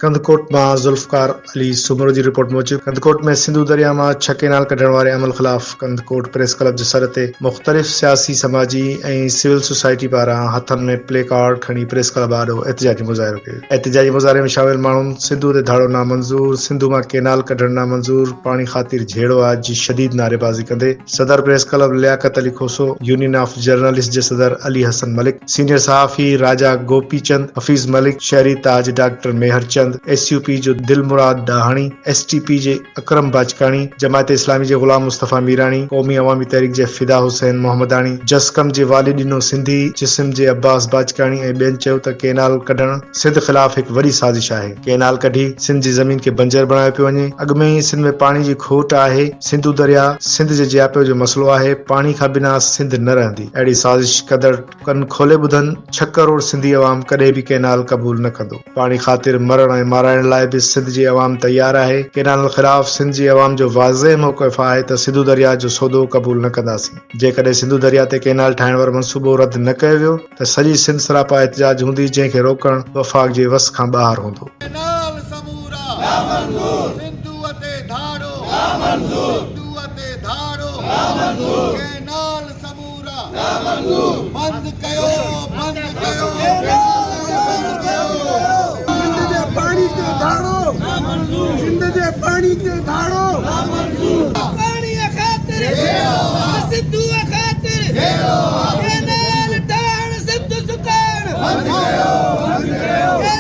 ڪنڌڪوٽ مان ذوالفقار علي سومرو جي رپورٽ موجب ڪنڌڪوٽ ۾ سنڌو درياء مان ڇهه ڪئنال ڪڍڻ واري عمل خلاف ڪنڌڪوٽ پريس ڪلب جي سڏ تي مختلف سياسي سماجي ۽ سول سوسائٽي پاران هٿن ۾ پلي ڪارڊ کڻي پريس ڪلب آڏو احتجاجي مظاهرو ڪيو ويو. احتجاجي مظاهري ۾ شامل ماڻهن سنڌو تي ڌاڙو نامنظور، سنڌو مان ڪئنال ڪڍڻ نامنظور، پاڻي خاطر جهيڙو آ جي شديد نعريبازي ڪندي صدر press club Liaquat Ali Khoso, union of journalist جي صدر علي حسن ملڪ، سينيئر صحافي راجا گوپي چند، حفيظ ملڪ، شهري Taj doctor Mehar Chand, S U P جو Dil Murad Dahani, S T P جي اڪرم باجڪاڻي، جماعت اسلامي جي غلام مصطفيٰ ميراڻي، قومي عوامي تحريڪ جي فدا حسين محمداڻي، جسقم جي والي ڏنو سنڌي، جسم جي عباس باجڪاڻي ۽ ٻين چيو ته ڪئنال ڪڍڻ سنڌ خلاف هڪ وڏي سازش آهي، ڪئنال ڪڍي سنڌ جي زمين کي بنجر بڻايو پيو وڃي، اڳ ۾ ئي سنڌ ۾ پاڻي جي کوٽ آهي، سنڌو درياء سنڌ جي جياپي جو مسئلو آهي، پاڻي کان بنا سنڌ نه رهندي، اهڙي سازش ڪندڙ ڪن کولي ٻڌن، ڇهه ڪروڙ سنڌي عوام ڪڏهن به ڪئنال قبول نه ڪندو. پاڻي خاطر مرڻ ۽ مارائڻ لاء به سنڌ جي عوام تيار آهي. ڪئنالن خلاف سنڌ جي عوام جو واضح موقف آهي ته سنڌو درياء جو سودو قبول نه ڪنداسين. جيڪڏهن سنڌو درياء تي ڪئنال ٺاهڻ وارو منصوبو رد نه ڪيو ويو ته سڄي سنڌ سراپا احتجاج هوندي جنهن کي روڪڻ وفاق جي وس کان ٻاهر هوندو. ڪئنال سمورا نامنظور، سنڌوء تي ڌاڙو نامنظور، سنڌوء تي ڌاڙو نامنظور، ڪئنال سمورا نامنظور، بند ڪيو بند ڪيو بند ڪيو. سنڌ جي پاڻي تي ڌاڙو نامنظور، سنڌ جي پاڻي تي ڌاڙو نامنظور.